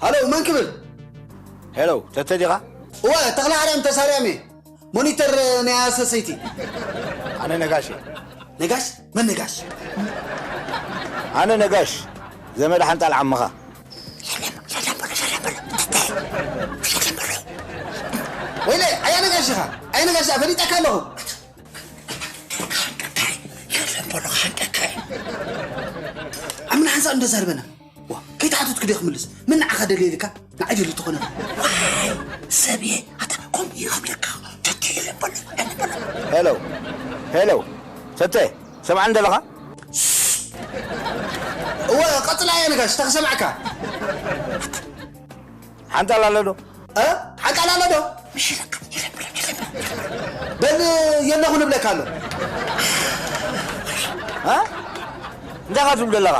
ሃሎ፣ መን ክብል? ሄሎ፣ ተተ ዲኻ? እወ፣ ተኽለ ኣርያም ተሳርያም እየ። ሞኒተር ናይ ኣሰሰይቲ። ኣነ ነጋሽ እየ። ነጋሽ? መን ነጋሽ? ኣነ ነጋሽ፣ ዘመድ ሓንጣል ዓምኻ። ወይለ፣ ኣያ ነጋሽ ኢኻ? ኣያ ነጋሽ፣ ፈሊጠካ ኣለኹ። ሓንቀካይ፣ የለን በሎ፣ ሓንቀካይ። ኣምና ሓንሳብ እንተዛርበና። ዋ፣ ከይተሓተትኩ ድየ ክምልስ? ምን ንዓኻ ደልየ ኢልካ? ንዓይ ደሊ ትኾነ። ዋይ፣ ሰብ እየ። ኣታ፣ ከምኡ እዩ ክብለካ። ተትየ የለን በሎ፣ የለን በሎ። ሄሎ፣ ሄሎ፣ ሰተ፣ ሰምዓኒ ደለኻ? እወ፣ ቀጽላ እየ ነጋሽ፣ ተኽሰማዕካ። ሓንጣል ኣሎ ዶ? እ? ሓንጣል ኣሎ ዶ? ምሽ ኢለካ፣ የለን በሎ፣ የለን በሎ። በል፣ የለኹ ንብለካ ኣሎ። እ? እንታይ ኢኻ ትብል ዘለኻ?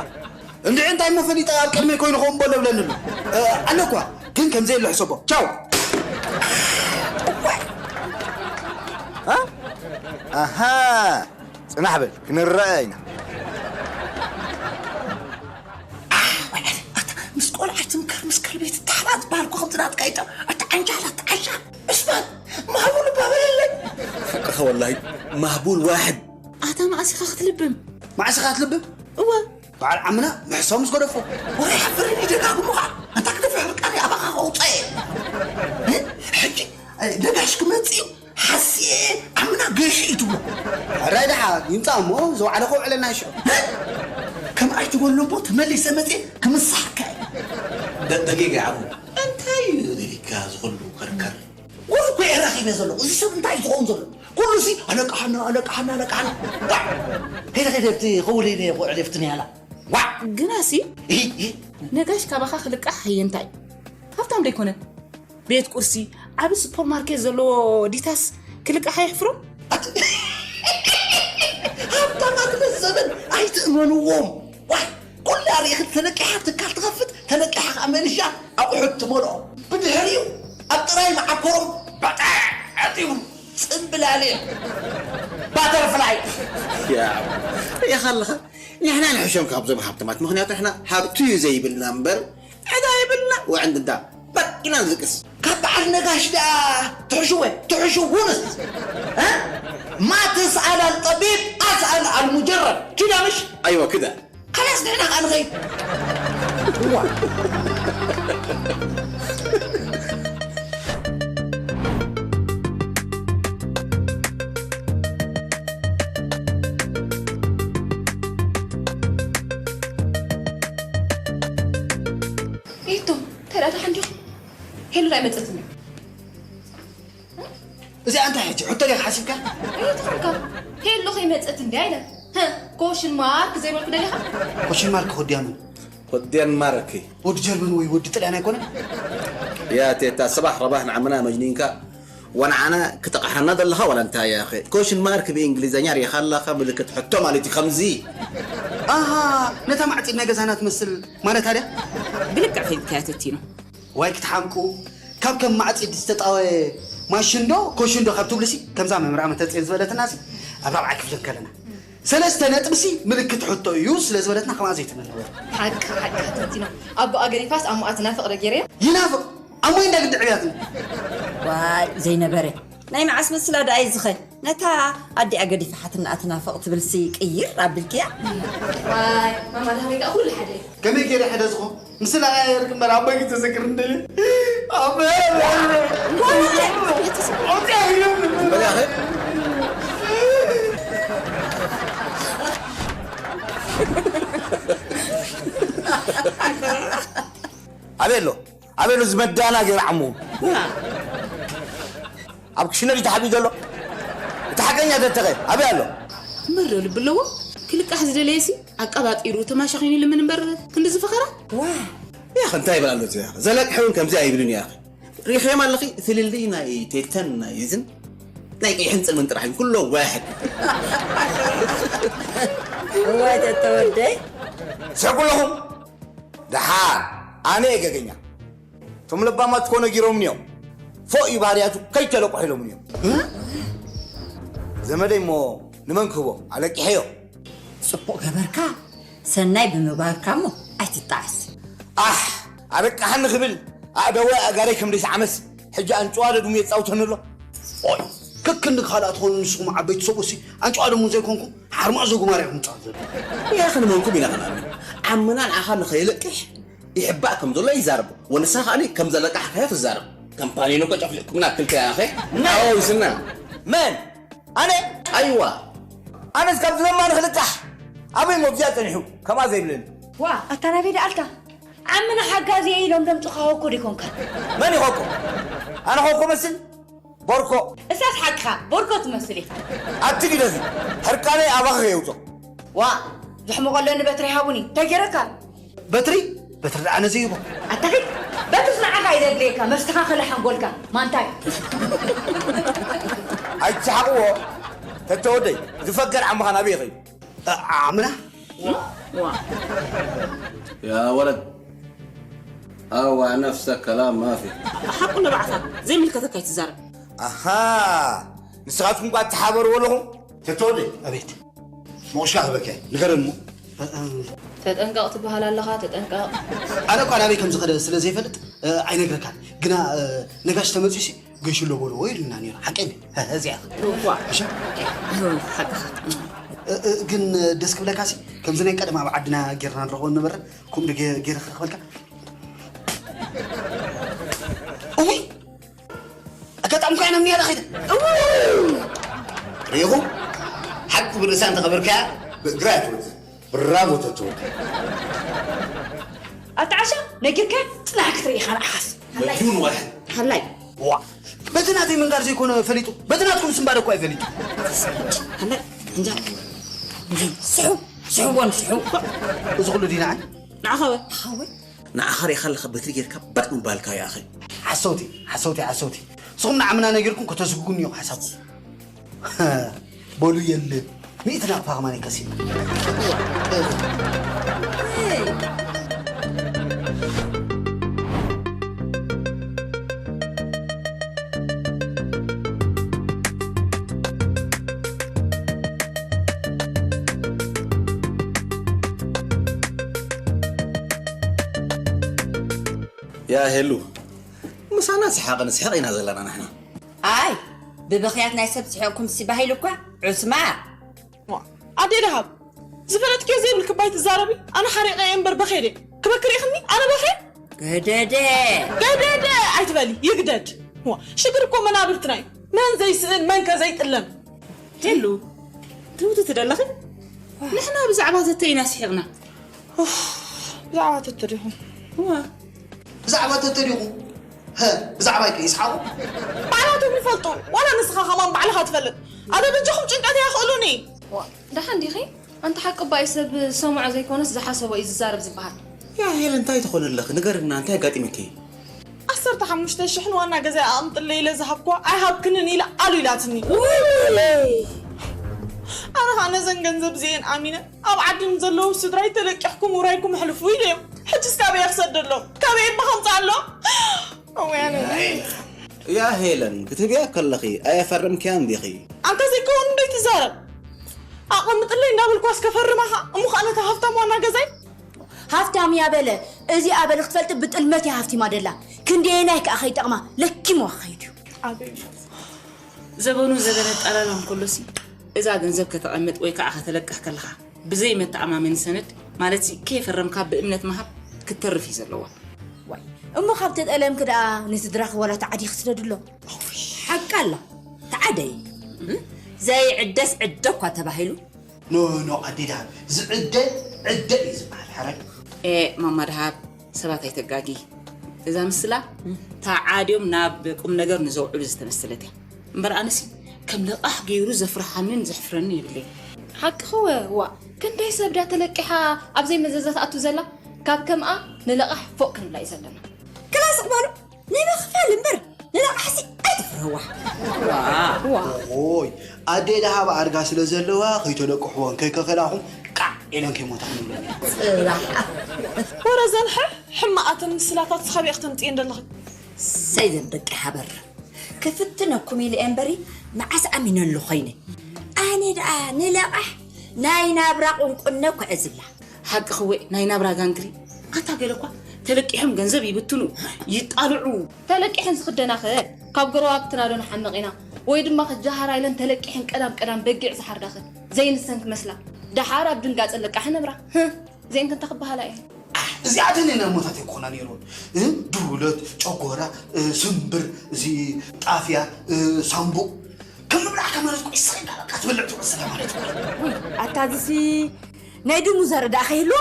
እንድዒ እንታይ እሞ ፈሊጠ ኣብ ቅድመይ ኮይኑ ኸውን በሎ ብለኒ ኣሎ። እ፣ ኣሎ እኳ፣ ግን ከምዘይ ኣሎ ሕሰቦ። ቻው። እ? ኣሃ፣ ጽናሕ በል፣ ክንረኣ ኢና። ኣታ ምስ ቆልዓ ትምከር፣ ምስ ከልቢ ትተሓባእ ዝበሃል እኮ ከምዚ ናትካ እዩ። ኣታ ዓንጃል፣ ኣታ ዓንጃል። እስማን፣ ማህቡል እባ በለለይ። ሓቅኻ ወላሂ፣ ማህቡል ዋሕድ። ኣታ መዓስ ኢኻ ክትልብም? መዓስ ኢኻ ክትልብም? እወ። በዓል ዓምና ምሕሳው ምስ ገደፎ። ወረ ሓፍርን ይደጋግሙኻ። ኣንታ ክደፍዕ ርቃኒ ኣባኻ ከውፅኦ እየ። እ? ሕጂ፣ እ፣ ነጋሽ ክመጽእ እዩ። ሓስየ ዓምና ገይሹ እዩ ትብሎ። ሕራይ ደሓ ይምጻእ እሞ፣ ዝወዓለ ከውዕለና ይሽዑ። እ? ከም ኣይትበሎ እሞ ተመሊሰ መጽየ ክምሳሕካ እየ። ደ-፣ ደቂቀ ዓቡ። እንታይ እዩ ሪካ ዝኹሉ ከርከር? ጉድ እኮ እየ ረኺበ ዘለኹ። እዚ ሰብ እንታይ እዩ ዝኸውን ዘሎ? ኩሉ ሲ ኣለቃሓና፣ ኣለቃሓና፣ ኣለቃሓና። ዋዕ! ከይደ፣ ከይደ፣ ኣብቲ ኸውለይ ነየ ክውዕል ኣብቲ ንያላ። ዋዕ! ግናሲ፣ እሂ፣ እሂ። ነጋሽ ካባኻ ክልቃሕ ኣየንታይ? ሃብታም ዶ ኣይኮነን? ቤት ቁርሲ፣ ዓቢ ሱፐርማርኬት ዘለዎ ዲታስ ክልቃሕ ኣየሕፍሮን? ኣት-፣ ሃብታማት ነዚ ዘመን ኣይትእመንዎም። ዋይ፣ ኩላ ርኢኺ ተነቂሓ ትካል ትኸፍት፣ ተነቂሓ ኸዓ መንሻ ኣቑሑት ትመልኦ። ብድሕሪኡ ኣብ ጥራይ መዓኮሮም በጣዕ ይብሉ። ጽምብላሊዕ። ባተርፍላይ። ያ፣ ርኢኻ ኣለኻ? ንሕና ንሕሾም ካብዞም ሃብታማት፣ ምኽንያቱ ንሕና ሃብቲ እዩ ዘይብልና እምበር፣ ዕዳ የብልና፣ ወዕንድዳ በቂና ንዝቅስ። ካብ በዓል ነጋሽ ደኣ ትሕሽወ፣ ትሕሽውንስ? እ? ማ ተስኣል ኣልጠቢብ ኣስኣል ኣልሙጀረብ። ኪዳ ምሽ? ኣይወ፣ ክዳ። ከላስ ንሕና ከኣ ንኸይድ። እዋ። ሓንጆ ሄሉ ኣይመጸትን። እዚኣ እንታይ ሕጂ ሕቶ ዲኻ ሓሲብካ? ኣይትኾንካ። ሄሉ ከይመጸት እንድያ ኢለ። ህ፣ ኮሽን ማርክ ዘይበልኩ ደሊኻ? ኮሽን ማርክ ወዲ ኣመን? ወዲ ዴንማርክ። ወዲ ጀርመን ወይ ወዲ ጥልያን ኣይኮነን? ያ ቴታ፣ ሰባሕ ረባሕ ንዓምና መጅኒንካ፣ ወንዓና ክተቕሕረና ዘለኻ ዋላ እንታይ እያ፣ ኣኸ? ኮሽን ማርክ ብእንግሊዘኛ ርኢኻ ኣለኻ፣ ምልክት ሕቶ ማለት እዩ፣ ከምዚ። ኣሃ፣ ነታ ማዕጺድ ናይ ገዛና ትመስል ማለት ኣድያ? ብልክዕ ፈሊጥካያ ተቲኖ። ዋይ ክትሓምቁ፣ ካብ ከም ማዕጺድ ዝተጣወየ ማሽንዶ ኮሽንዶ ካብ ትብልሲ፣ ከምዛ መምህር ኣመተጽዮን ዝበለትናሲ ኣብ ራብዓይ ክፍሊ እንከለና። ሰለስተ ነጥብሲ ምልክት ሕቶ እዩ ስለ ዝበለትና ከምኣ ዘይትብል ነበረ። ሓቂ፣ ሓቂ፣ ሓተቲና። ኣቦኣ ገዲፋስ ኣሞኣ ትናፍቕ ዶ ገይረያ? ይናፍቕ። ኣሞይ እንዳ ግዲ ዕብያትና። ዋይ፣ ዘይነበረ። ናይ መዓስ መስላ ደኣ እዩ ዝኸ? ነታ ኣዲኣ ገዲፋ ሓትናኣ ትናፍቕ ትብልሲ ቅይር ኣቢልክያ? ዋይ፣ ማማ ናበይ ከኣ ኩሉ ሓደ እዩ። ከመይ ገይረ ሕደ ዝኾ? ምስላ ቀያየርክ እምበር ኣቦይ ግን ተዘክር እንደለ። ኣቦይ! በል ያኸ። ኣበይ ኣሎ? ኣበይ ኣሎ እዚ መዳና ገይሩ ዓሙ? ኣብ ክሽነ ድዩ ተሓቢኡ ዘሎ? እቲ ሓቀኛ ተተኸ ኣበይ ኣሎ? እምበር ዶ ልቢ ኣለዎ? ክልቃሕ ዝደለየሲ ኣቀባጢሩ ተማሻኺኑ ይልምን እምበር ክንዲ ዝፈኸራ? ዋ! ያኸ እንታይ ይብል ኣሎ እዚ ያኸ? ዘለቅሐ እውን ከምዚ ኣይብልን እዩ ያኸ። ሪኸዮም ኣለኺ? ፍልልይ ናይ ቴተን ናይ እዝን ናይ ቀይሕን ጸልምን ጥራሕ እዩ። ኩሎ ዋሕድ። እዋይ ተተወደይ። ስሕቁ ኣለኹም። ደሓር ኣነ እየ ገገኛ። እቶም ለባማት እኮ ነጊሮምኒ እዮም። ፎእ እዩ ባህርያቱ፣ ከይተለቁሑ ኢሎምኒ እዮም። ዘመደይ እሞ ንመን ክህቦ? ኣለቂሐዮ። ጽቡቕ ገበርካ፣ ሰናይ ብምግባርካ እሞ ኣይትጣዓስ። ኣሕ፣ ኣለቃሓኒ ክብል ኣእዳወይ ኣእጋረይ ከም ደይሰዓመስ፣ ሕጂ ኣንጭዋ ደድሙ የጻውተኒ ኣሎ። ኦይ፣ ከክንዲ ካልኣ ትኾኑ ንስኹም ዓበይቲ ሰብኡሲ፣ ኣንጭዋ ደሙ ዘይኮንኩም፣ ሓርማዕ ዘጉማር ኢኹም ትጻወቱ ዘለኹም። ያኸ ንመንኩም ኢና ክንኣምን? ዓምና ንዓኻ ንኸየለቅሕ ይሕባእ ከም ዘሎ ይዛረብ። ወንሳ ከኣኒ ከም ዘለቃሕካዮ ትዛረብ። ከም ፓኒኖ እኮ ጨፍሊቕኩምና ክልተ ያኸ። ናይ ናኦ ይስና። መን? ኣነ? ኣይዋ። ኣነስ ካብ ዝለማ ንኽልቃሕ ኣበይ ሞግዚያ ጸኒሑ ከምኣ ዘይብለኒ። ዋ፣ ኣታ ናበይ ደኣልካ? ዓምና ሓጋዚ እየ ኢሎም ዘምጽኻ ኾኮ ዶ ይኮንካ? መን እዩ ኾኮ? ኣነ ኾኮ መስል? ቦርኮ። እሳስ ሓቅኻ፣ ቦርኮ ትመስል ኢኻ። ኣቲ ግደፊ፣ ሕርቃነይ ኣባኺ ከየውጾ። ዋ፣ ዘሕምቆ ኣለኒ በትሪ ሃቡኒ፣ እንታይ ገይረካ? በትሪ? በትሪ ደኣ ነዚ ይቦ። ኣታ ኺድ፣ በትሪ ንዓኻ እዩ ዘድልየካ፣ መስተኻኸሊ ሓንጎልካ፣ ማንታይ። ኣይትስሓቕዎ፣ ተተወደይ፣ ዝፈገር ዓምኻ ናበይ ይኸይድ? እ፣ ዓምና? ዋ። ያ ወለድ፣ ኣዋ ነፍሰ ከላም ማፊ። ሓቁ ንባዕኻ ዘይምልከተካ ኣይትዛረብ። ኣሃ፣ ንስኻትኩም እኳ ትሓበሩ ኣለኹም። ተተወደይ። ኣቤት። ሞቕሻ ክበከ፣ ንገረን እሞ። እ፣ እ። ተጠንቀቕ ትበሃል ኣለኻ፣ ተጠንቀቕ። ኣነ እኳ ናበይ ከም ዝኸደ ስለ ዘይፈልጥ፣ እ፣ ኣይነግረካን። ግና፣ እ፣ ነጋሽ ተመጺኡሲ፣ ገሹ ኣሎ በልዎ ኢሉና ነይሩ። ሓቀይ ድዩ? እዚኣ። እዋ። እሺ? እወ፣ ሓቅኻ። እ፣ እ፣ ግን ደስ ክብለካሲ፣ ከምዚ ናይ ቀደም ኣብ ዓድና ጌርና ንረኽቦ ነበረ፣ ከምኡ ዶ ገ-፣ ገይረ ክረኽበልካ? እውይ! ኣጋጣሚ ኮይና ምንያለ ኸይደ። ሪኢኹም? ሓቂ ብርእሳ እንተኸበርካያ ብእግራ እያ ትወጽእ። ብራቮ ተትወዲ። ኣታ ዓሻ፣ ነጊርካ ጽናሕ ክትርኢ ኢኻ ንዓኻስ። ሃላይ። መድዩን ዋሕድ። ሃላይ። ዋ፣ በቲ ናተይ ምንጋር ዘይኮነ ፈሊጡ፣ በቲ ናትኩም ስንባደ እኳ እዩ ፈሊጡ። ሃላይ፣ እንጃ። ስሑ፣ ስሕዎ ንስሑ። እዚ ኩሉ ድዩ ንዓይ? ንዓኻ ወ? ንዓኻ ወ? ንዓኻ ሪኢኻ ኣለኻ በትሪ ጌርካ ባጥ ምባልካ ይኣኸ። ሓሰውቲ፣ ሓሰውቲ፣ ሓሰውቲ። ንስኹም ንዓምና ነጊርኩም ከተስጉጉኒ ኢኹም ሓሳብኩም። በሉ የለ፣ ሚእቲ ናቕፋ ከማን ከሲብና። ያ ሄሉ፣ ምሳና ስሓቕ ንስሕቕ ኢና ዘለና ንሕና። ኣይ፣ ብብኽያት ናይ ሰብ ስሒቕኩም ሲ ባህ ኢሉ እኳ ዑስማ። ዋ፣ ኣደይ ደሃብ፣ ዝፈለጥክዮ ዘይብልኪ እባ ኣይትዛረቢ። ኣነ ሓሪቐ እየ እምበር በኽየ ድየ ክበኪ ርኢኽኒ? ኣነ በኽየ? ገደደ። ገደደ ኣይትበሊ፣ ይግደድ። ዋ፣ ሽግር እኮ መናብርትና እዩ። መን ዘይስእን፣ መን ከ ዘይጥለም? ሄሉ፣ ትምውቲ ትደለኺ? ንሕና ብዛዕባ ዘተ ኢና ስሒቕና። ኡፍ፣ ብዛዕባ ተተ ዲኹም? እዋ። ብዛዕባ ተተሪኹ፣ ሀ፣ ብዛዕባ ይከ ይስሓቑ። ባዕላቶም ይፈልጡ። ዋላ ንስኻ ከማን ባዕልኻ ትፈልጥ። ኣበ በጃኹም ጭንቀት ያኽእሉኒ። ዋ ደሓን ዲኺ? ኣንቲ ሓቂ እባ እዩ ሰብ ዝሰምዖ ዘይኮነስ ዝሓሰቦ እዩ ዝዛረብ ዝበሃል። ያ ሄለን እንታይ ትኾኒ ኣለኺ? ንገርና እንታይ ኣጋጢመኪ? ዓሰርተ ሓሙሽተ ሽሕ ንዋና ገዛይ ኣቕምጥለይ ኢለ ዝሃብኳ ኣይሃብክንን ኢላ ኣሉ ኢላትኒ። ኣነ ኸዓ ነዘን ገንዘብ እዚኤን ኣሚነ ኣብ ዓዲ ንዘለዉ ስድራይ ተለቂሕኩም ውራይኩም ኣሕልፉ ኢለዮም። ሕጅስ ካበይ እየ ክሰደሎም? ካበይ እባ ከምፅኣሎም? እውያነ ያ ሄለን ክትብያ ከለኺ ኣየፈረምክያን ዲኺ? ኣንተ ዘይከውን እንዶ ይትዛረብ። ኣቐምጥለይ እንዳበልኳስ ከፈርማኻ እሞ ኸዓ ነታ ሃፍታም ዋና ገዛይ ሃፍታም እያ በለ። እዚኣ በለ ክትፈልጥ ብጥልመት እያ ሃፍቲማ ደላ። ክንደየናይ ከኣ ከይጠቕማ ለኪምዋ ክኸይድ እዩ። ኣበይ ዘበኑ ዘበነ ኣጠላላ እንከሎሲ እዛ ገንዘብ ከተቐምጥ ወይ ከዓ ከተለቅሕ ከለኻ ብዘይ መተኣማመኒ ሰነድ ማለትሲ ከይፈረምካ ብእምነት ምሃብ ክትተርፍ እዩ ዘለዋ። ዋይ እሞ ካብ ተጠለምኪ ደኣ ንስድራኺ ወላ ተዓዲኺ ስደድሎም። ሓቂ ኣላ ተዓደይ። ዘይዕደስ ዕደ እኳ ተባሂሉ። ኖ ኖ ኣዴዳ ዝዕደ ዕደ እዩ ዝበሃል ሓራይ። ኤ ማማ ደሃብ ሰባት ኣይተጋጊ። እዛ ምስላ ተዓድዮም ናብ ቁም ነገር ንዘውዕሉ ዝተመሰለት እያ። እምበር ኣነሲ ከም ለቓሕ ገይሩ ዘፍርሓንን ዘሕፍረንን የብለይ። ሓቅኺ ወ ዋ ክንደይ ሰብ ድያ ተለቂሓ ኣብ ዘይመዘዛ ትኣቱ ዘላ። ካብ ከምኣ ንለቓሕ ፎቕ ክንብላ እዩ ዘለና። ክላስ እቕበሉ ንምኽፋል እምበር ንለቓሕሲ ኣይትፍርህዋ። ኦይ ኣዴ ደሃብ ኣድጋ ስለ ዘለዋ ከይተለቅሕወን ከይከፈላኹም ቃዕ ኢለን ከይሞታ ክንብለን ኢና። ወረ ዘንሐ ሕማቓትን ምስላታት ስኻብ እያ ክተምፅእየን ዘለኺ። ሰይ ዘን ደቂ ሓበር ክፍትነኩም ኢለ እየ እምበሪ መዓስ ኣሚነሉ ኮይነ። ኣነ ደኣ ንለቓሕ ናይ ናብራ ቁንቁነ ኩዕዝላ። ሓቂ ክወ ናይ ናብራ ጋንግሪ ኣታ ገለ እኳ ተለቂሖም ገንዘብ ይብትኑ ይጣልዑ። ተለቂሐን ዝኽደናኸ ካብ ጎረባብትና ዶ ንሓምቕ ኢና ወይ ድማ ክጀሃራ ኢለን ተለቂሐን ቀዳም ቀዳም በጊዕ ዝሓርዳኸ ዘይንሰን ክመስላ ደሓር ኣብ ድንጋፀ ለቃሕ ነብራ። ዘይንክንታ ክበሃላ እየን። እዚኣተን ናይ ሞታት ኣይኮና ነይሩን። ድውለት፣ ጨጎራ፣ ስምብር፣ እዚ ጣፍያ፣ ሳምቡእ ከም ምብላዕካ ማለት እኮ ይስኸይዳ በቃ ትበልዕ ትወሰዳ ማለት እኮ። ኣታ እዚሲ ናይ ድሙ ዘር ደኣ ከይህሉ።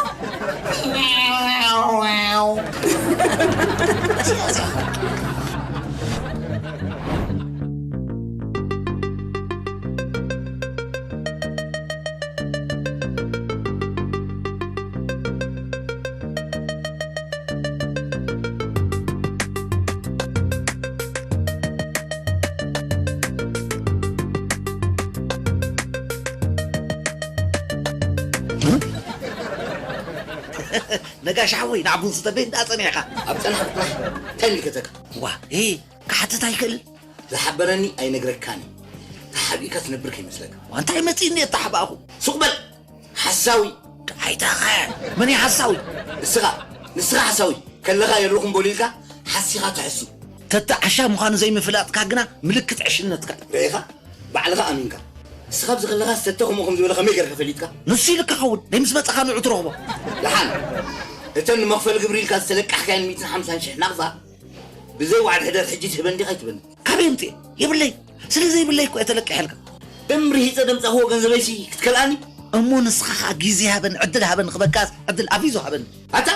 ነጋሽ ሓወይ ንዓቡን ስተበይ እንዳ ጸኒሕካ ኣብ ጸናሕኩ ጥራሕ እንታይ ይምልከተካ? ዋ እ ክሓትት ኣይክእል ዝሓበረኒ ኣይነግረካን እዩ። ተሓቢእካ ትነብር ከይመስለካ። ዋ እንታይ መጺእኒ እየ ተሓባእኹ። ሱቕ በል ሓሳዊ። ኣይታኸ መን እዩ ሓሳዊ? ንስኻ ንስኻ ሓሳዊ ከለኻ የለኹም በሉ ኢልካ ሓሲኻ ትሕሱ። ተተ ዓሻ ምዃኑ ዘይምፍላጥካ ግና ምልክት ዕሽነትካ እዩ። ርኢኻ ባዕልኻ ኣሚንካ። ንስኻ ኣብዚ ከለኻ ዝተተ ከምኡ ከም ዝበለ ከመይ ገርካ ፈሊጥካ? ንሱ ኢልካ ኸውን ናይ ምስ መጻኻ ንዑ ትረኽቦ። ደሓን እተን ንመኽፈሊ ግብሪ ኢልካ ዝተለቃሕካየን ሚእትን ሓምሳን ሽሕ ናቕፋ ብዘይ ዋዕድ ሕደር ሕጂ ትህበን ዲኻ ኣይትበኒ? ካበይ ኣምፅኤ? የብለይ። ስለ ዘይብለይ እኮ እየ ተለቂሐልካ። እም ርሂፀ ደምፃኽዎ ገንዘበይሲ ክትከልኣኒ? እሞ ንስኻ ኸዓ ግዜ ሃበኒ፣ ዕድል ሃበኒ፣ ክበካስ ዕድል ኣፊዞ ሃበኒ። ኣታ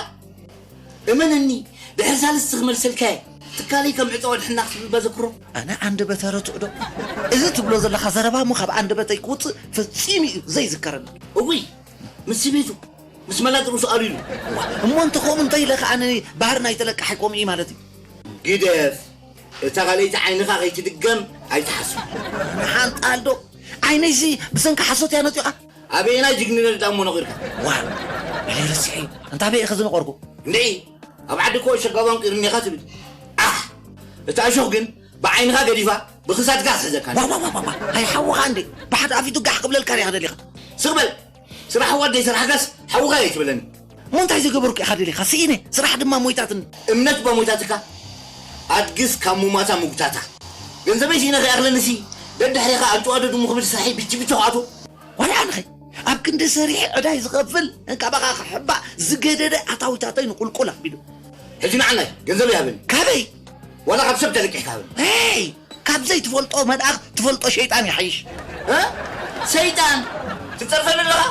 እመነኒ ድሕሪ ሳልስቲ ክመልሰልካ እየ። ትካለይ ከም ዕፃ ወድሕና ክትብል እባ ዘክሮ። ኣነ ኣንደበተ ርቱዕ ዶ? እዚ ትብሎ ዘለኻ ዘረባ እሞ ካብ ኣንደበተይ ክውፅእ ፈፂሙ እዩ ዘይዝከረኒ። እውይ ምስ ቤቱ ምስ መላጥ ርእሱ ኣሉ ኢሉ። እሞ እንተ ከምኡ እንተ ኢለ ኸዓ ንባህሪ ናይ ተለቃሒ ከምኡ እዩ ማለት እዩ። ግደፍ እታ ካልኣይቲ ዓይንኻ ከይትድገም ኣይትሓስብ። ንሓንጣል ዶ ዓይነይሲ ብሰንኪ ሓሶት እያ ነጢቓ። ኣበየናይ ጅግንነት ዳሞ ነቒርካ? ዋ ኢለ ረሲሐ እዩ። እንታ ኣበይ ኢኺ ዝነቐርኩ? እንድዒ ኣብ ዓዲ እኮ ሸጋባን ቂርኒኻ ትብል። ኣሕ እታ እሾኽ ግን ብዓይንኻ ገዲፋ ብኽሳድካ ክትሕዘካ። ዋዋዋዋ ኣይ ሓውኻ እንዴ ብሓደ ኣፊቱ ጋሕ ክብለልካ ዲኻ ደሊኻ? ስቕ በል ስራሕ ዋት ዘይሰራሕካስ ሓውኻ እየ ትብለኒ። እሞ እንታይ ዝገበርኩ ኢኻ ደሊኻ? ስኢነ ስራሕ ድማ ሞይታትኒ። እምነት እባ ሞይታትካ ኣድግስ ካብ ሙማታ ምጉታታ። ገንዘበይ ስኢነ ከይኣኽለኒሲ ደድሕሬኻ ኣንጭዋ ደድሙ ክብል ስርሐይ ብችብቸ ክኣትዎ። ዋላ ኣነኸ ኣብ ክንዲ ሰሪሐ ዕዳይ ዝኸፍል እንካባኻ ክሕባእ ዝገደደ ኣታዊታተይ ንቁልቁል ኣቢሉ። ሕጂ ንዓናይ ገንዘበይ ሃበኒ። ካበይ? ዋላ ካብ ሰብ ተለቂሕካ ሃበኒ። ሄይ! ካብ ዘይትፈልጦ መልኣኽ ትፈልጦ ሸይጣን ይሓይሽ። እ? ሰይጣን ትጸርፈኒ ኣለኻ?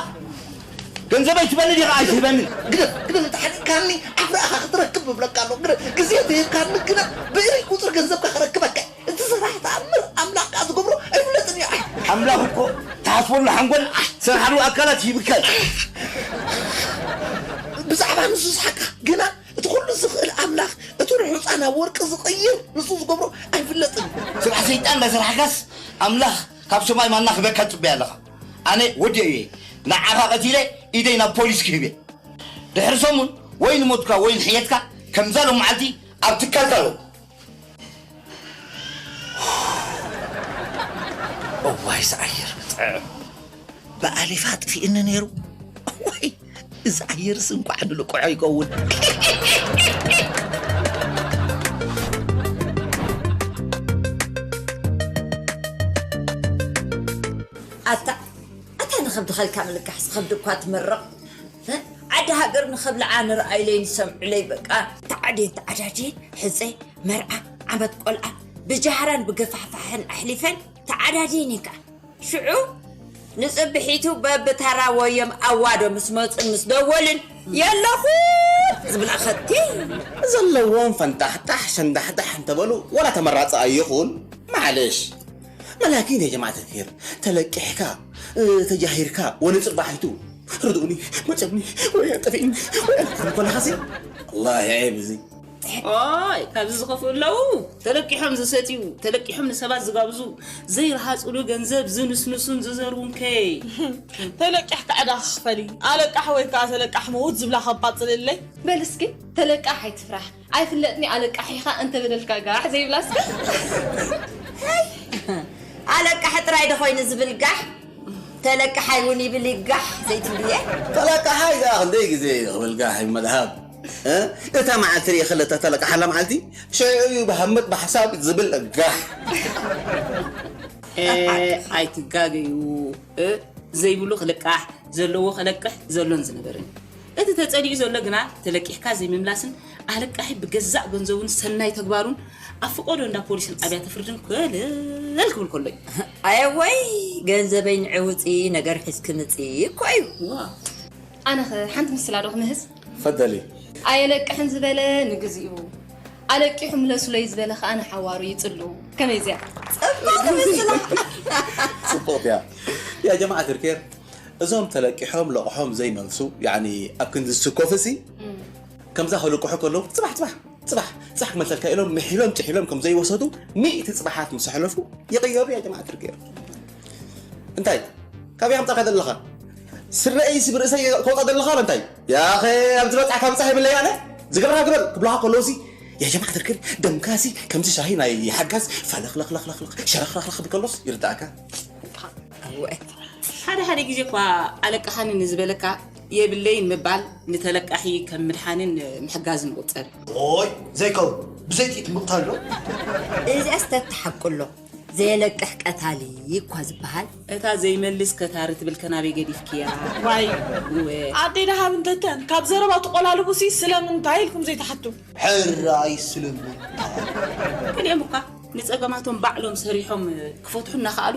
ገንዘበይ ትበኒ ዲኻ ኣይትህበኒ? ግደፍ፣ ግደፍ፣ እንተ ሓዲግካኒ ዓፍራኻ ክትረክብ እብለካ ኣለኹ። ግደፍ፣ ግዜ ተሂብካኒ ግና ብእሪ ቁጽሪ ገንዘብካ ከረክበካ። እቲ ስራሕ ተኣምር ኣምላኽ ከኣ ዝገብሮ ኣይፍለጥን እዩ። ኣምላኽ እኮ ትሓስበሉ ሓንጎል፣ ዝሰራሕሉ ኣካላት ይብከል። ብዛዕባ ንሱ ዝሓቃ ግና እቲ ኩሉ ዝኽእል ኣምላኽ፣ እቲ ርሑጻ ናብ ወርቂ ዝቕይር ንሱ ዝገብሮ ኣይፍለጥን። ስራሕ ሰይጣን እንዳሰራሕካስ ኣምላኽ ካብ ሰማይ ማና ክበካ ትጽበይ ኣለኻ። ኣነ ወዲ እየ፣ ንዓኻ ቀቲለ ኢደይ ናብ ፖሊስ ክህብ እየ። ድሕሪ ሰሙን ወይ ንሞትካ ወይ ንሕየትካ ከምዛ ሎም መዓልቲ ኣብ ትካልካ ኣለኹ። እዋይ ዝኣየር ብጥዕም። ብኣሊፍ ኣጥፊእኒ ነይሩ። እዋይ፣ እዚ ኣየርስ እንኳዕ ንልቅዖ ይኸውን። ኣታ፣ ኣታ ንኸብዲ ኸልካ ምልቃሕስ ኸብዲ እኳ ትምርቕ። እ? ዓዲ ሃገር ንኸብልዓ ንርኣይለይ ንሰምዕለይ በቃ። ተዓድየን ተዓዳድየን ሕፀ መርዓ ዓመት ቆልዓ ብጃህራን ብገፋሕፋሕን ኣሕሊፈን ተዓዳድየን እየን ከዓ። ሽዑ ንፅብሒቱ በብተራ ወዮም ኣዋዶ ምስ መፁን ምስ ደወልን የለኹ ዝብላ ኸቲ። ዘለዎም ፈንጣሕጣሕ ሸንዳሕዳሕ እንተበሉ ወላ ተመራፂ ኣይኹን። ማዕለሽ መላኪን የጀማዓት ኸይር ተለቂሕካ ተጃሂርካ ወንፅባሒቱ ርድኡኒ መጨምኒ ወይ ጠፊእኒ ወይ ኮለኻሲ ኣላ ዒብ እዚ ኦይ ካብዚ ዝኸፍኡ ኣለዉ። ተለቂሖም ዝሰትዩ፣ ተለቂሖም ንሰባት ዝጋብዙ፣ ዘይረሃፅሉ ገንዘብ ዝንስንሱን ዝዘርቡን ከይ። ተለቂሕካ ዕዳ ክኽፈል እዩ። ኣለቃሕ ወይ ከዓ ተለቃሕ ምዉት ዝብላ ከባፅልለይ። በል እስኪ ተለቃሕ ኣይትፍራሕ። ኣይፍለጥኒ ኣለቃሕ ኢኻ እንተበለልካ ጋሕ ዘይብላ እስከ። ኣለቃሕ ጥራይ ዶ ኮይኑ ዝብል ጋሕ? ተለቃሓይ እውን ይብል ይጋሕ ዘይትብልየ። ተለቃሓይ ደኣ ክንደይ ግዜ እዩ ክብል ጋሕ ይመድሃብ። እ? እታ መዓልቲ ርኢ ክልተ ተለቃሓላ መዓልቲ ሽዑ እዩ ብሃመት ብሓሳብ ዝብል ጋሕ። እ፣ ኣይትጋገዩ። እ፣ ዘይብሉ ክልቃሕ፣ ዘለዎ ከለቅሕ ዘሎን ዝነበርን። እቲ ተጸሊኡ ዘሎ ግና ተለቂሕካ ዘይምምላስን ኣለቃሒ ብገዛእ ገንዘቡን ሰናይ ተግባሩን ኣብ ፍቆዶ እንዳ ፖሊስን ኣብያተ ፍርድን ኮለል ክብል ከሎ እዩ። ኣየወይ ገንዘበይ ንዕውፂ ነገር ሒዝኪ ምፂ እኮ እዩ። ዋ። ኣነኸ ሓንቲ ምስላ ዶ ክምህዝ? ፈደሊ። ኣየለቅሕን ዝበለ ንግዚኡ ኣለቂሑ ምለሱለይ ዝበለ ከዓ ንሓዋሩ ይፅሉ። ከመይ እዚኣ? ፅቡቅ ምስላ። ፅቡቅ እያ። ያ ጀማዓት ርኬር እዞም ተለቂሖም ለቕሖም ዘይመልሱ ያኒ ኣብ ክንዲ ዝስኮፍሲ ከምዛ ክልቅሑ ከለዉ ፅባሕ ፅባሕ ፅባሕ ፅባሕ ክመልሰልካ ኢሎም ምሒሎም ጭሒሎም ከም ዘይወሰዱ ሚእቲ ፅባሓት ምስ ኣሕለፉ ይቕየሩ። ያ ጀማዓት ርኬር እንታይ ካበይ ኣምፃእካ ዘለኻ? ስረይስ ብርእሰይ ከውፃ ዘለኻ እንታይ? ያኸ ኣብ ዝበፅዓካ ምፃሕ የብለይ ኣነ ዝገብርካ ግበር ክብልኻ ከለውሲ ያ ጀማዓት ርክር ደምካሲ ከምዚ ሻሂ ናይ ሓጋዝ ፈለኽለኽለኽለኽ ሸረኽረኽረኽ ክብል ከሎስ ይርዳእካ። እወ። ሓደ ሓደ ግዜ እኳ ኣለቃሓኒ ንዝበለካ የብለይን ምባል ንተለቃሒ ከም ምድሓንን ምሕጋዝን ይቑጸር። ኦይ ዘይከውን ብዘይ ጥይት ምቕታል ዶ? እዚኣስ ተተሓቁሎ ዘየለቅሕ ቀታሊ እኳ ዝበሃል። እታ ዘይመልስ ከታሪ ትብል ከናበይ ገዲፍክያ? ዋይ እወ። ኣደይ ደሃብ እንተተን ካብ ዘረባ ትቆላልቡሲ ስለምንታይ ኢልኩም ዘይትሓቱ? ሕራይ ስለምንታይ? ገሊኦም እኳ ንጸገማቶም ባዕሎም ሰሪሖም ክፈትሑ እናኸኣሉ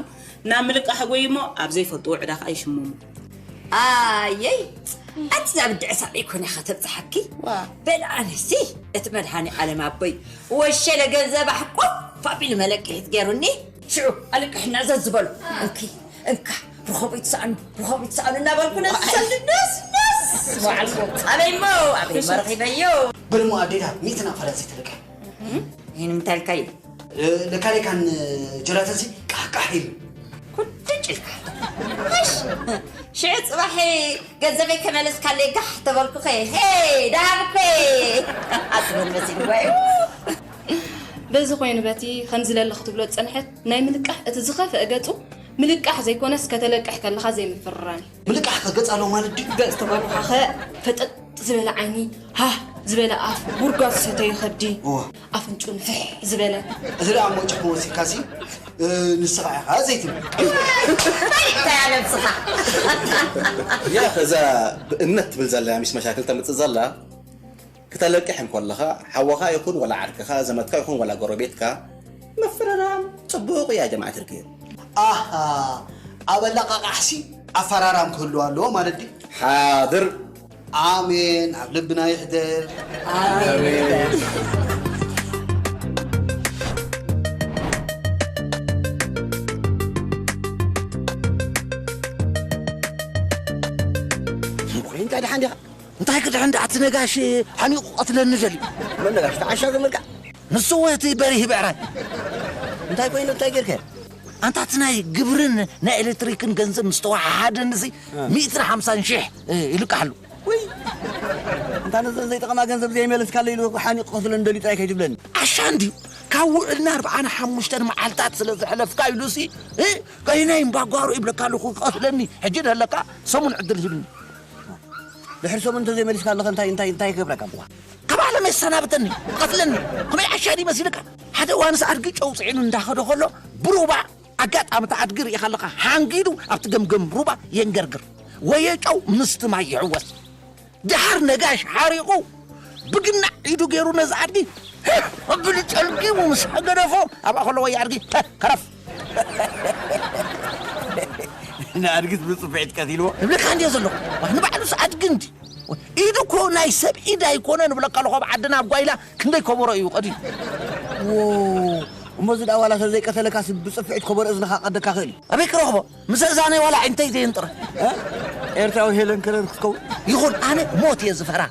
ናብ ምልቃሕ ጎይሞ ኣብ ዘይፈልጥዎ ዕዳ ከኣ ይሽመሙ። ኣየይ ኣንቲ እዛ ብድዕ ሳብ ኢኮን ኢኻ ተብጽሓኪ። ዋ። በል ኣነሲ እቲ መድሃኒ ዓለም ኣቦይ ወሸለ ገንዘብ ኣሕቆፍ ኣቢሉ መለቅሒት ገይሩኒ። ሽዑ ኣለቅሕና ዘዝበሉ እንኪ እንካ ርኸቡ ይትሰኣኑ ርኸቡ ይትሰኣኑ እናበልኩ ነዝሰሉ ነስነስ በዓልኩ። ኣበይ እሞ ኣበይ መረኺበዮ? በል እሞ ኣዴታት ሚእትን ኣፋላት ዘይተለቅሕ። ይህን ምታልካይ ለካሌካን ጀላተሲ ቃሕቃሕ ኢሉ ኩድጭ ኢልካ። እሽ፣ ሽዑ ጽባሕ ገንዘበይ ከመለስካለይ ጋሕ ተበልኩኸ። ሄ፣ ደሃብከ። ኣትበል መሲልዋ እዩ። በዚ ኮይኑ በቲ ከምዚ ለለ ክትብሎ ዝጸንሐት ናይ ምልቃሕ እቲ ዝኸፍአ ገጹ ምልቃሕ ዘይኮነስ ከተለቅሕ ከለኻ ዘይምፍርራም እዩ። ምልቃሕ ከ ገጽ ኣለዎ ማለት ድዩ? ገጽ ተበልኩኻኸ ፈጠጥ ዝበለ ዓይኒ፣ ሃህ ዝበለ ኣፍ፣ ጉርጓዝ ዝሰተየ ከብዲ፣ እወ። ኣፍንጭኡ ንፍሕ ዝበለ። እዚ ደኣ እሞ ጭሕሙ ወሲድካሲ፣ እ፣ ንስኻ ኢኻ ዘይትብል። እንታይ እያ ነብስኻ? ያ፣ እዛ ብእምነት ትብል ዘላ ሚስ መሻክል ተምጽእ ዘላ፣ ክተለቅሕ እንከለኻ፣ ሓወኻ ይኹን ወላ ዓርክኻ፣ ዘመድካ ይኹን ወላ ጎረቤትካ፣ ምፍርራም ጽቡቕ እያ ጀማዓት ርክብ። ኣሃ፣ ኣብ ኣለቃቃሕሲ ኣፈራራም ክህልዎ ኣለዎ ማለት ድዩ? ሓድር። ኣሜን ኣብ ልብና ይሕደር። ኣሜን። እንታይ ደሓን ዲኻ? እንታይ ክድሕን ደኣ፣ እቲ ነጋሽ ሓኒቑ ክቐትለኒ ደልዩ። መን ነጋሽ? እቲ ዓሻ ዘመድካ? ንሱ ወይ እቲ በሪህ ብዕራይ? እንታይ ኮይኑ፣ እንታይ ጌርካዮ? ኣንታ እቲ ናይ ግብርን ናይ ኤሌክትሪክን ገንዘብ ምስ ተወሓሓደንሲ፣ እ። ሚእትን ሓምሳን ሽሕ፣ እ፣ ይልቃሕሉ። ውይ! እንታ ነዘን ዘይጠቕማ ገንዘብ ዘይመለስካለይ ኢሉ ሓኒቑ ክቐትለኒ ደልዩ ጥራይ ከይትብለኒ። ዓሻ እንድዩ። ካብ ውዕልና ኣርብዓን ሓሙሽተን መዓልታት ስለ ዘሕለፍካ ኢሉሲ፣ እ፣ ከይነይ እምባጓሮ ይብለካ ኣለኹ ክቐትለኒ። ሕጂ ደለካ ሰሙን ዕድል ሂብኒ። ድሕሪ ሰሙን እንተዘይመሊስካ ኣለኸ እንታይ፣ እንታይ፣ እንታይ ይገብረካ እኳ? ካብ ዓለም የሰናብተኒ፣ ይቐትለኒ። ከመይ ዓሻ ድዩ መሲልካ? ሓደ እዋንስ ኣድጊ ጨው ጽዒኑ እንዳኸደ ከሎ ብሩባ ኣጋጣሚ እቲ ኣድጊ ርኢኻ ኣለኻ፣ ሓንጊዱ ኣብቲ ገምገም ሩባ የንገርግር። ወየ ጨው ምስቲ ማይ ይሕወስ። ደሓር ነጋሽ ሓሪቑ ብግናዕ ኢዱ ገይሩ ነዚ ኣድጊ ህህ ኣቢሉ ጨልጊሙ ምስ ገደፎ ኣብኣ ከሎ ወየ ኣድጊ፣ "ሀ፣ ከረፍ!" ንኣድጊስ ብጽፍዒት ቀቲልዎ። እብለካ እንድየ ዘለኹ። ዋህ፣ ንባዕሉስ ኣድጊ እንዲ። ኢዱ እኮ ናይ ሰብ ኢድ ኣይኮነን እብለካ ኣለኹ። ኣብ ዓድና ኣብ ጓይላ ክንደይ ከበሮ እዩ ቀዲዱ። ዎ፣ እሞ እዚ ደኣ ዋላ ተዘይቀተለካስ ብጽፍዒት ከበሮ እዝንኻ ቀደካ ክእል እዩ። ኣበይ ክረኽቦ? ምስ ኣእዛነይ ዋላ ዓይንተይ ዘየንጥረ። እ? ኤርትራዊ ሄለን ከለር ክትከውን? ይኹን፣ ኣነ ሞት እየ ዝፈራ።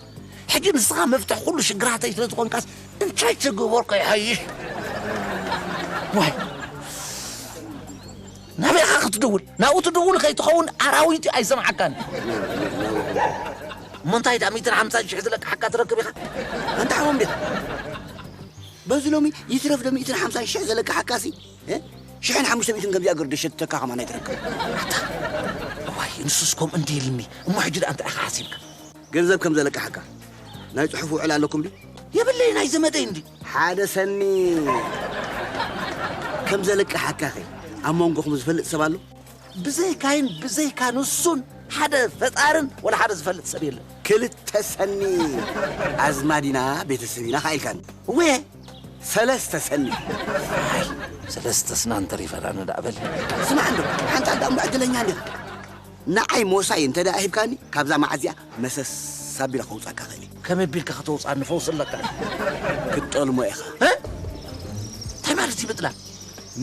ሕጂ ንስኻ መፍትሒ ኩሉ ሽግራተይ ስለ ዝኾንካስ እንታይ ተገበርኩ ይሓይሽ? ዋይ። ናበይ ኢኻ ክትድውል? ናብኡ ትድውል ከይትኸውን ኣራዊት እዩ ኣይሰምዓካን። እሞ እንታይ ደኣ ሚእትን ሓምሳን ሽሕ ዝለቅሓካ ትረክብ ኢኻ? ኣንታ ሓወም ዲኻ? በዚ ሎሚ ይትረፍ ዶ ሚእትን ሓምሳን ሽሕ ዘለቅሓካሲ? እ? ሽሕን ሓሙሽተ ሚእትን ከምዚኣ ገይሩ ደሸትተካ ከማን ኣይትረክብ። ኣታ፣ እዋይ፣ ንሱስ ከምኡ እንዲ ኢልኒ። እሞ ሕጂ ደኣ እንታይ ኢኻ ሓሲብካ? ገንዘብ ከም ዘለቅሓካ ናይ ጽሑፍ ውዕል ኣለኩም ድዩ? የብለይ፣ ናይ ዘመደይ እንዲ። ሓደ ሰኒ ከም ዘለቅሓካኸ ኣብ መንጎኹም ዝፈልጥ ሰብ ኣሎ? ብዘይካይን ብዘይካ ንሱን ሓደ ፈጣርን ወላ ሓደ ዝፈልጥ ሰብ የለን። ክልተ ሰኒ ኣዝማድ ኢና፣ ቤተሰብ ኢና ከኣ ኢልካኒ። እወ። ሰለስተ ሰኒ። ኣይ፣ ሰለስተ ስና እንተሪፈና ንዳእ በል። ስማዕ እንዶ፣ ሓንቲ ኣዳ እሞ ዕድለኛ እንዲኻ። ንዓይ ሞሳይ እንተ ደኣ ሂብካኒ፣ ካብዛ መዓዚኣ መሰስ ኣቢለ ከውጻካ እኽእል እየ። ከመይ ኣቢልካ ከተውጽኣኒ ፈውሲ ኣለካ? ክትጠልሞ ኢኻ። እ? እንታይ ማለት እዩ ምጥላም?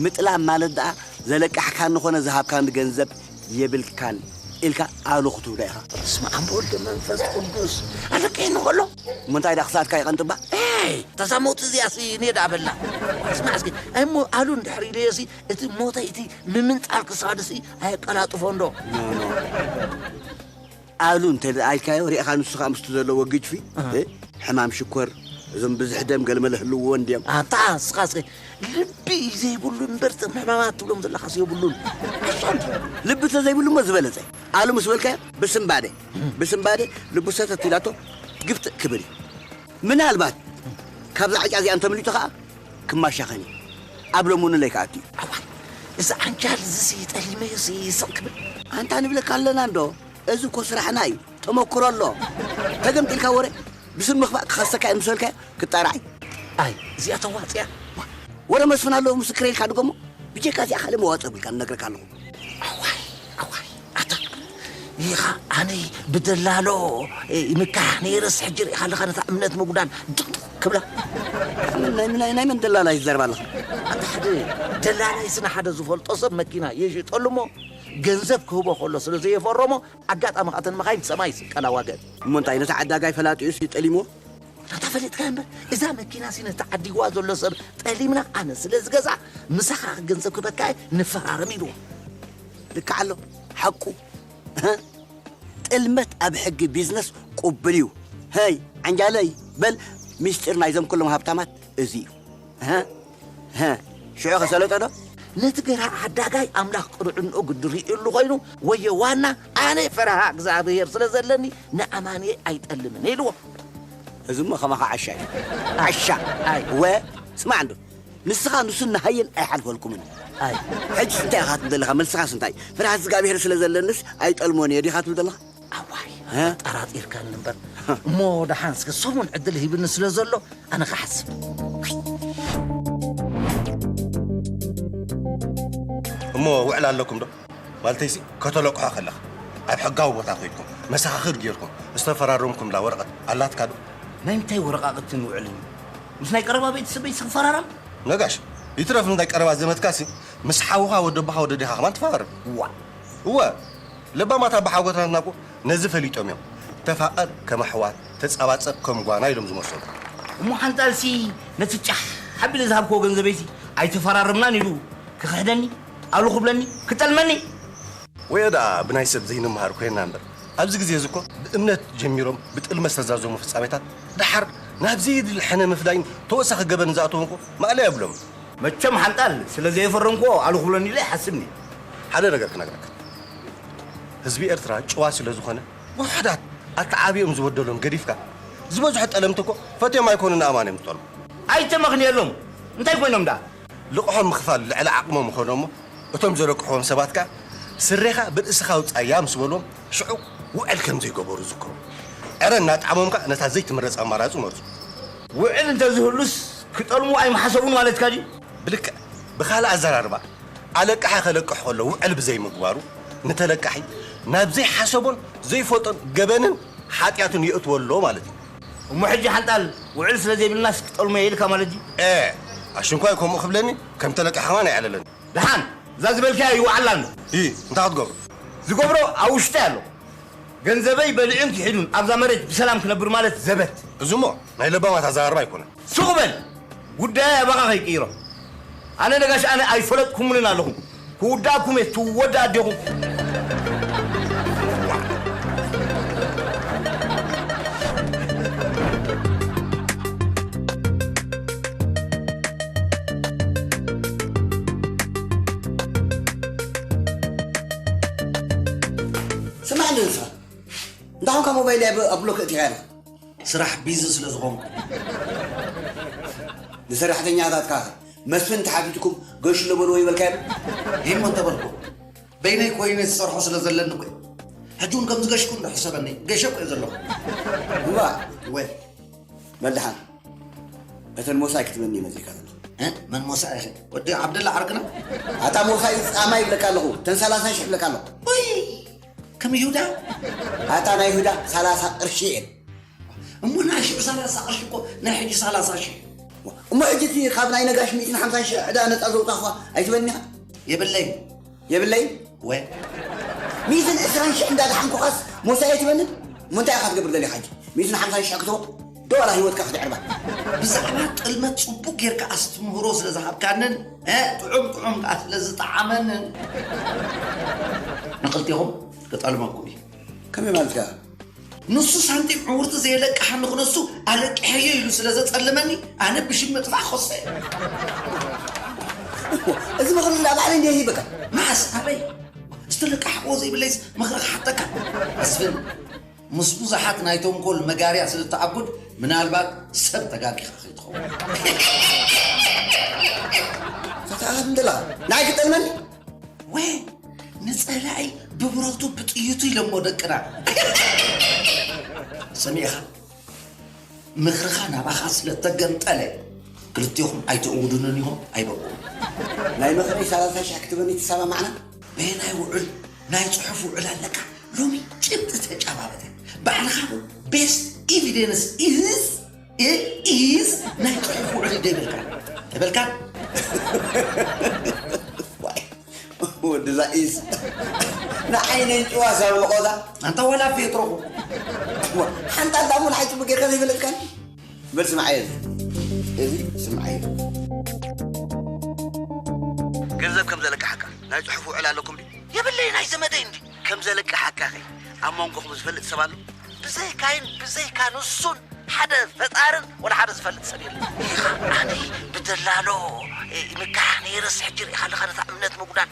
ምጥላም ማለት ደኣ ዘለቃሕካኒ ኾነ ዝሃብካኒ ገንዘብ የብልካን ኢልካ ኣሉ ክትብሎ ኢኻ። በስመ ኣብ ወወልድ ወመንፈስ ቅዱስ። ኣለቀየኒ ከሎ። እሞ እንታይ ደኣ ክሳድካ ይቐንጥባ? ኤይ! ተዛመውቲ እዚኣሲ እኔ ደኣ በላ። ስማዕ እስኪ፣ እሞ ኣሉ እንድሕር ኢለዮሲ፣ እቲ ሞተይ እቲ ምምንጣል ክሳዱሲ ኣየቀላጥፎ እንዶ? ኖ፣ ኖ። ኣሉ እንተ ደኣ ኢልካዮ፣ ሪእኻ ንሱ ኸኣ ምስቲ ዘለዎ ግጅፊ፣ ኣሃ። እ፣ ሕማም ሽኮር፣ እዞም ብዝሒ ደም ገለመለ ህልውዎ እንድዮም። ኣታ ንስኻ እስኺ ልቢ እዩ ዘይብሉ እምበር፣ እቶም ሕማማት ትብሎም ዘለኻስ የብሉን። ዓሻ እንድዩ። ልቢ እንተ ዘይብሉ እሞ ዝበለጸ። ኣሉ ምስ በልካዮ፣ ብስምባደ፣ ብስምባደ ልቡ ሰተት ኢላቶ ግፍጥእ ክብል እዩ። ምናልባት ካብዛ ዕጫ እዚኣ እንተምሊጡ ኸኣ ክማሻኸን እዩ። ኣብ ለሙንለይ ክኣቱ እዩ። ኣዋይ፣ እዚ ዓንጃል እዚሲ ጠሊመዮሲ ስቕ ክብል። ኣንታ ንብለካ ኣለና እንዶ፣ እዚ እኮ ስራሕና እዩ። ተመክሮ ኣሎ። ተገምጢልካ ወረ ብስም ምኽፋእ ክኸሰካ እየ ምስ በልካዮ ክጣራዕ እዩ። ኣይ፣ እዚኣ ተዋጽያ። ወረ መስፍን ኣለዎ ምስክረይ ኢልካ ድገሞ። ብጀካ እዚኣ ካልእ መዋጽእ የብልካን እነግረካ ኣለኹ። ኣዋይ፣ ኣዋይ፣ ኣታ፣ ኢኻ ኣነ ብደላሎ፣ እ፣ ይምካሕ ነይረስ፣ ሕጂ ርኢኻ ኣለኻ ነታ እምነት ምጉዳል ድቕድቕ ክብላ። ናይ፣ ናይ፣ ናይ መን ደላላ እዩ ዝዘርባ ኣለኻ? ኣታ፣ ሓደ ደላላይስ ንሓደ ዝፈልጦ ሰብ መኪና የሽጠሉ እሞ፣ ገንዘብ ክህቦ ከሎ ስለ ዘየፈረሞ፣ ኣጋጣሚ ኸኣተን መኻይን ሰማይ ይስቀላ ዋገን። እሞ እንታይ ነቲ ዓዳጋይ ፈላጢኡስ ይጠሊምዎ? ናታ ፈሊጥካ እምበር፣ እዛ መኪናሲ ነቲ ዓዲግዋ ዘሎ ሰብ ጠሊምና ኣነ ስለ ዝገዝኣ፣ ምሳኻ ገንዘብ ክበካ እየ፣ ንፈራረም ኢልዎ። ልክዕ ኣሎ፣ ሓቁ። እህ፣ ጥልመት ኣብ ሕጊ ቢዝነስ ቅቡል እዩ። ሀይ፣ ዓንጃለይ፣ በል፣ ሚስጢር ናይዞም ኩሎም ሃብታማት እዚ እዩ። እህ፣ እህ፣ ሽዑ ከሰለጠ ዶ? ነቲ ገራ ዓዳጋይ ኣምላኽ ቅርዕንኡ ግዲ ርእየሉ ኾይኑ፣ ወየ ዋና፣ ኣነ ፈርሃ እግዚኣብሔር ስለ ዘለኒ፣ ንኣማንየ ኣይጠልምን ኢልዎ። እዚ እሞ ከማኻ ዓሻ እዩ። ዓሻ። ኣይ። ወ-፣ ስማዕ እንዶ፣ ንስኻ ንሱን ንሃየን ኣይሓልፈልኩምን። ኣይ። ሕጅስ እንታይ ኢኻ ትብል ዘለኻ? መልስኻስ እንታይ? ፍርሃት እግዚኣብሔር ስለ ዘለንስ ኣይጠልሞን እየ ዲኻ ትብል ዘለኻ? ኣዋይ፣ እ? ኣጠራጢርካኒ እምበር። እሞ ደሓን እስከ ሰሙን ዕድል ሂብኒ ስለ ዘሎ፣ ኣነ ክሓስብ። እሞ ውዕል ኣለኩም ዶ? ማለተይሲ፣ ከተለቅሖ ከለኻ። ኣብ ሕጋዊ ቦታ ከይድኩም መሰኻኽር ጌርኩም ዝተፈራረምኩምላ ወረቐት ኣላትካ ዶ? ናይ ምንታይ ወረቓቕትን ውዕልን እዩ? ምስ ናይ ቀረባ ቤተሰበይ ክፈራረም? ነጋሽ፣ ይትረፍ እንታይ ቀረባ ዘመድካሲ፣ ምስ ሓውኻ ወደቦኻ ወደዴኻ ከማን ትፈራረም። እዋ። እወ፣ ለባማት ኣባሓጎታትና እኮ ነዚ ፈሊጦም እዮም። ተፋቐር ከም ኣሕዋት፣ ተጻባጸብ ከም ጓና ኢሎም ዝመሰሉ። እሞ ሓንጣልሲ ነቲ ጫሕ ሓቢለ ዝሃብክዎ ገንዘበይሲ ኣይተፈራረምናን ኢሉ ክኽሕደኒ፣ ኣሉ ክብለኒ፣ ክጠልመኒ? ወዮ ደኣ ብናይ ሰብ ዘይንመሃር ኮይንና እምበር፣ ኣብዚ ግዜ እዚ እኮ ብእምነት ጀሚሮም ብጥልመት ዝተዛዘሙ ፍጻሜታት ደሓር ናብ ዘየድሊ ሕነ ምፍዳይን ተወሳኺ ገበን ዝኣተዉ እኮ ማእለያ የብሎም። መቸም ሓንጣል ስለ ዘየፈረምክዎ ኣሉ ክብለኒ ኢለ ይሓስብኒ። ሓደ ነገር ክነግረካ። ህዝቢ ኤርትራ ጭዋ ስለ ዝኾነ ውሑዳት ኣተዓብዮም ዝበደሎም ገዲፍካ ዝበዝሑ ጠለምቲ እኮ ፈትዮም ኣይኮኑን ኣእማን እዮም ዝጠልሙ። ኣይተመኽንየሎም። እንታይ ኮይኖም ደኣ? ልቕሖም ምኽፋል ልዕሊ ዓቕሞም ኾኖ እሞ እቶም ዘለቅሕዎም ሰባት ከኣ ስሬኻ ብርእስኻ ኣውጻያ ምስ በልዎም ሽዑ ውዕል ከም ዘይገበሩ ዝዝክሩ። ዕረ እናጠዓሞም ከኣ ነታ ዘይትምረጽ ኣማራጺ መርጹ። ውዕል እንተዝህሉስ ክጠልሙ ኣይምሓሰቡን ማለትካ ድዩ? ብልክዕ ብኻልእ ኣዘራርባ ኣለቃሒ ከለቅሕ ከሎ ውዕል ብዘይምግባሩ ንተለቃሒ ናብ ዘይሓሰቦን ዘይፈልጦን ገበንን ሓጢኣትን የእትዎ ኣሎ ማለት እዩ። እሞ ሕጂ ሓንጣል ውዕል ስለ ዘይብልናስ ክጠልሞ እየ ኢልካ ማለት ድዩ? ኤ ኣሽንኳይ ከምኡ ክብለኒ ከም ተለቃሒ ከማን ኣይዕለለኒ። ደሓን እዛ ዝበልካያ ይወዓላ ኣሎ። ይ እንታይ ክትገብሩ? ዝገብሮ ኣብ ውሽጠይ ኣሎ። ገንዘበይ በሊዑን ክሒዱን ኣብዛ መሬት ብሰላም ክነብር ማለት ዘበት። እዚ እሞ ናይ ለባማት ኣዘራርባ ኣይኮነን። ሱቕ በል! ጉዳይ ኣባኻ ከይቅይሮ። ኣነ ነጋሽ ኣነ ኣይፈለጥኩምንን ኣለኹም። ክውዳእኩም እየ ትወዳ ኣዴኹም። ስማዕ እንደ ንስኻ እንዳኹም ካብ ሞባይል ኣብ ብሎክ እቲኻ ኢኻ። ስራሕ ቢዚ ስለ ዝኾንኩ። ንሰራሕተኛታትካ መስፍን ተሓቲትኩም ገሹ ለበልዎ ይበልካ የለ? ይህሞ እንተበልኩ በይነይ ኮይነ ዝሰርሖ ስለ ዘለኒ እኮ። ሕጂ እውን ከምዚ ገሽኩ እንዶ ሕሰበኒ ገሸ እኮ ዘለኹ። እዋ። ወ መልሓን እተን ሞሳ ኣይክትበኒ መፅእካ ዘለኹ። መን ሞሳ ኢኸ? ወዲ ዓብደላ ዓርክና? ኣታ ሞሳ እዩ ፃማ ይብለካ ኣለኹ። ተን ሰላሳ ሽሕ ይብለካ ኣለኹ። ወይ ከም ይሁዳ? ኣታ ናይ ይሁዳ ሰላሳ ቅርሺ እየን። እሞ ናይ ሽዑ ሰላሳ ቅርሺ እኮ ናይ ሕጂ ሰላሳ ሽሕ። እሞ ሕጂ እቲ ካብ ናይ ነጋሽ ሚእትን ሓምሳን ሽሕ ዕዳ ነፃ ዘውፃእኳ ኣይትበልኒ ኢኻ? የብለይ። የብለይ? ወ ሚእትን ዕስራን ሽሕ እንዳደሓንኩኻስ ሞሳ እየ ትበልን? እሞ እንታይ ኢኻ ትገብር ደሊኻ ሕጂ? ሚእትን ሓምሳን ሽሕ ክትቦ ዶ ዋላ ህይወትካ ክትዕርባ? ብዛዕባ ጥልመት ጽቡቅ ጌርካ ኣስትምህሮ ስለ ዝሃብካንን እ ጥዑም ጥዑም ከኣ ስለ ዝጠዓመንን ንኽልቴኹም ክጠልመኩም እዩ። ከመይ ማለትካ? ንሱ ሳንቲም ዕውርቲ ዘየለቅሓኒ ክነሱ ኣለቅሐዮ ኢሉ ስለ ዘጸልመኒ ኣነ ብሽም ምጥፋእ ክኸሶ እየ። እዚ ምኽሪ እንዳ ባዕለይ እንደ ሂበካ። መዓስ ኣበይ ዝተለቃሕክዎ ዘይብለይስ ምኽሪ ክሓተካ? ኣስፍን ምስ ብዙሓት ናይ ተንኮል መጋርያ ስለ እትኣጉድ ምናልባት ሰብ ተጋጊኻ ከይትኸውን። ፈታሃት እንደላ ናይ ክጠልመኒ ወይ ንጸላኢ ብብረቱ ብጥይቱ ኢሎሞ ደቅና። ሰሚዕኻ? ምኽርኻ ናባኻ ስለ እተገምጠለ ክልቴኹም ኣይትእውዱንን ኢኹም ኣይበቁም። ናይ ምኽረይ ሰላሳ ሽሕ ክትበኒ ትሰማማዕና? በየናይ ውዕል ናይ ጽሑፍ ውዕል ኣለካ? ሎሚ ጭብጢ ተጫባበጠ። ባዕልኻ best evidence is is ናይ ጽሑፍ ውዕል ደይብልካ ተበልካ። ዋይ ወድዛ ኢስ ንዓይነይ ጭዋ ሰብ ልቆዛ ኣንታ ወላ ፌትሮኹ ሓንታ ኣዳሙ ንዓይ ጽቡቅ ጌርካ ዘይፈለጥካኒ በል ስምዓየ እዚ ስምዓየ ገንዘብ ከም ዘለቅሓካ ናይ ጽሑፍ ውዕል ኣለኩም ድዩ? የብለይ ናይ ዘመደይ እንዲ ከም ዘለቅሓካ ኸ ኣብ መንጎኹም ዝፈልጥ ሰብ ኣሎ? ብዘይካይን ብዘይካ ንሱን ሓደ ፈጣርን ወላ ሓደ ዝፈልጥ ሰብ የለን። ኣነ ብደላሎ ምካሕ ነይረስ ሕጂ ሪኢኻ ኣለኻ ነታ እምነት ምጉዳል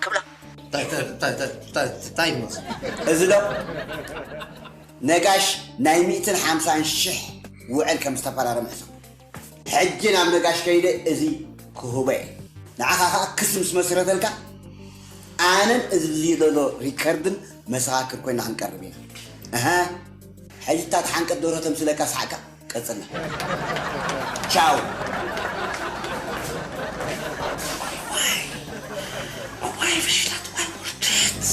ክብላ እንታይ እንታይ እንታይ እንታይ እንታይ እንታይ ይመስል? እዚ ዶ ነጋሽ ናይ ሚእትን ሓምሳን ሽሕ ውዕል ከም ዝተፈራረመ ሕሰብ። ሕጂ ናብ ነጋሽ ከይደ እዚ ክህቦ እየ። ንዓኻ ኸኣ ክሲ ምስ መስረተልካ ኣነን እዚ ዘሎ ሪከርድን መሰኻክር ኮይና ክንቀርብ ኢና። እሀ፣ ሕጂ እታ ተሓንቀት ደርሆ ተምስለካ ሳዕካ ቀጽልና። ቻው። ዋይ፣ ዋይ፣ ፍሽለት፣ ዋይ፣ ውርደት።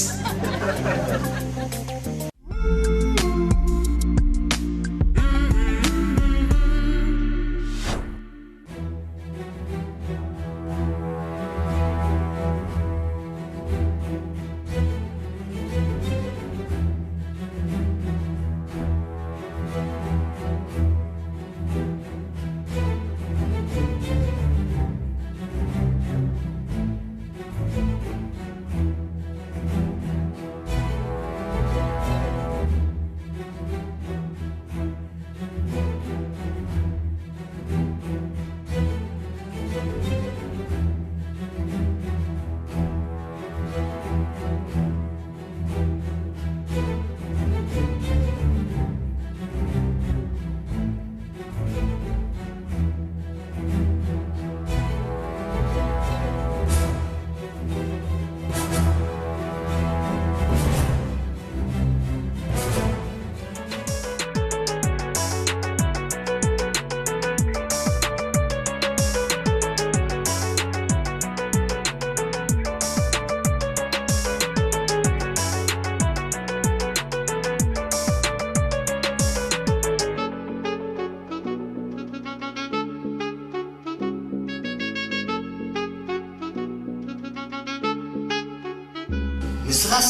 ንስኻስ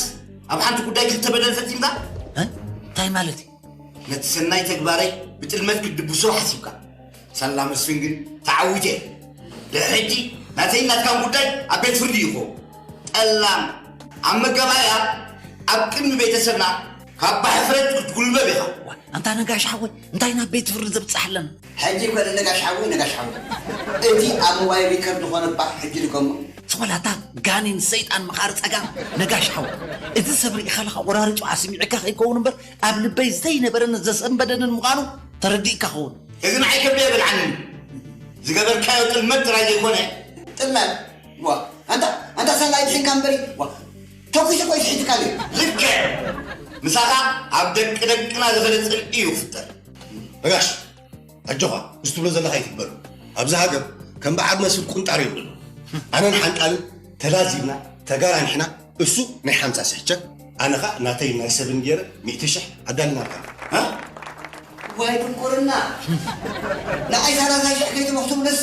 ኣብ ሓንቲ ጉዳይ ክልተ በደል ፈጺምካ? እ? እንታይ ማለት እዩ? ነቲ ሰናይ ተግባረይ ብጥልመት ክትድብሶ ሓሲብካ። ሳላ መስፍን ግን ተዓዊተ። ድሕሪ ሕጂ ናተይን ናትካን ጉዳይ ኣብ ቤት ፍርዲ እዩ ክኸውን። ጠላም፣ ኣብ መገባእያ ኣብ ቅድሚ ቤተሰብና ካብ ሕፍረት ክትጉልበብ ኢኻ። ዋ፣ ኣንታ ነጋሽ ሓወይ፣ እንታይ ናብ ቤት ፍርዲ ዘብጽሕ ኣለና? ሕጂ እኮ ነጋሽ ሓወይ፣ ነጋሽ ሓወይ። እቲ ኣብ ሞባይል ሪከርድ ዝኾነ ባዕ ሕጂ ድገሞ። ዝኾነ ኣታ ጋኔን ሰይጣን መኻሪ ጸጋም ነጋሽ ሓወይ። እቲ ሰብ ርኢኻ ለኻ ቆራሪጹ ኣስሚዕካ ከይከውን እምበር ኣብ ልበይ ዘይነበረን ዘሰንበደንን ምዃኑ ተረዲእካ ኸውን። እዚ ንዓይ ከብደ የብልዓኒ። ዝገበርካዮ ጥልመት ጥራይ ዘይኮነ። ጥልመት? ዋ፣ ኣንታ፣ ኣንታ ሳላ ይድሕንካ እምበሪ። ዋ፣ ተኩሲ እኮ ይስሕትካ ኣሎ። ልክዕ። ምሳኻ ኣብ ደቂ ደቅና ዝኸደ ጽልኢ እዩ ክፍጠር። ነጋሽ፣ ኣጆኻ፣ ምስ ትብሎ ዘለኻ ይትግበር። ኣብዚ ሃገር ከም በዓል መስል ቁንጣር የብሉን። ኣነን ሓንጣልን ተላዚብና፣ ተጋራኒሕና፣ እሱ ናይ ሓምሳ ሽሕ ቸክ፣ ኣነ ኸኣ ናተይ ናይ ሰብን ገይረ ሚእቲ ሽሕ ኣዳሊናልካ። እ? ዋይ ድንቁርና! ንዓይ ሰላሳ ሽሕ ከይትመኽቱምንስ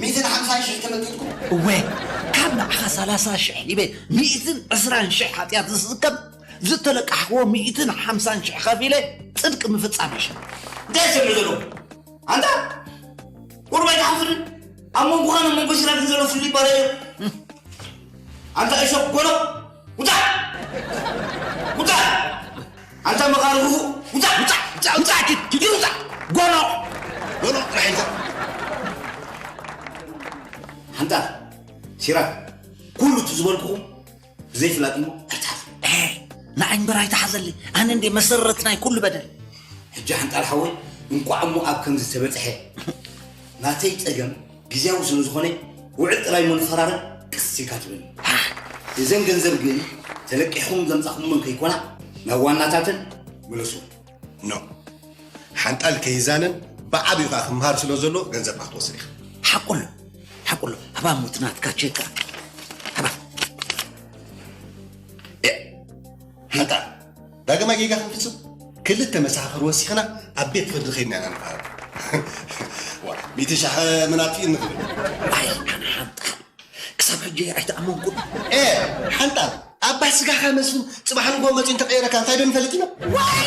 ሚእትን ሓምሳን ሽሕ ተመልኪትኩም? እወ፣ ካብ ንዓኻ ሰላሳ ሽሕ ሂበ ሚእትን ዕስራን ሽሕ ሓጢኣት ዝስከም ዝተለቃሕክዎ ሚእትን ሓምሳን ሽሕ ከፊለ ጽድቂ ምፍጻም ይሻል። እንታይ ትሰምዕ ዘለኹ? ኣንታ ቁሩብ ኣይትሓፍርን? ኣብ መንጎኻን ኣብ መንጎ ሲራክን ዘሎ ፍሉይ ባርያ እዩ። ኣንታ እሾኽ ጎሎ፣ ውጻእ! ውጻእ! ኣንታ መኻሪ ክፉእ፣ ውጻእ! ውጻእ! ውጻእ! ውጻእ! ኪድ! ኪድ! ውጻእ! ጎሎ! ጎሎ ጥራሕ ኢልካ። ሓንታ ሲራክ፣ ኩሉ እቲ ዝበልኩኹም ብዘይፍላጥ እሞ ኣይትሓፍሩ። ኤ፣ ንዓይ እምበር ኣይትሓዘለይ። ኣነ እንደ መሰረት ናይ ኩሉ በደል። ሕጂ ሓንጣል ሓወይ፣ እንቋዕ እሞ ኣብ ከምዚ ተበጽሐ። ናተይ ጸገም ግዝያዊ ስለ ዝኾነ፣ ውዕል ጥራይ እሞ ንፈራረም፣ ቅስ ኢልካ ትብል። እዘን ገንዘብ ግን ተለቂሕኩም ዘምጻኹሞን ከይኮና፣ ናብ ዋናታተን ምለሱ። ኖ። ሓንጣል ከይዛነን ብዓብዩ ከኣ ክምሃር ስለ ዘሎ ገንዘብካ ክትወስድ ኢኻ። ሓቁ ኣሎ። ሓቁ ኣሎ። ሃባ እሞ እቲ ናትካ ቸክ። ሃባ። ኤ፣ ሓንጣል፣ ዳግማይ ጌጋ ክንፍጽም ክልተ መሰኻኽር ወሲኽና ኣብ ቤት ፍርዲ ኸይድና ኢና ንፋረድ። ዋ፣ ሚእቲ ሻሕ ምናት እዩ ንኽብል። ኣይ፣ ኣነ ሓንጣል። ክሳብ ሕጂ ኣይተኣመንኩን። ኤ፣ ሓንጣል፣ ኣባ ስጋኻ መስፍን ጽባሕ ንግሆ መጺኡ እንተቐየረካ እንታይ ዶ ንፈልጥ ኢና? ዋይ!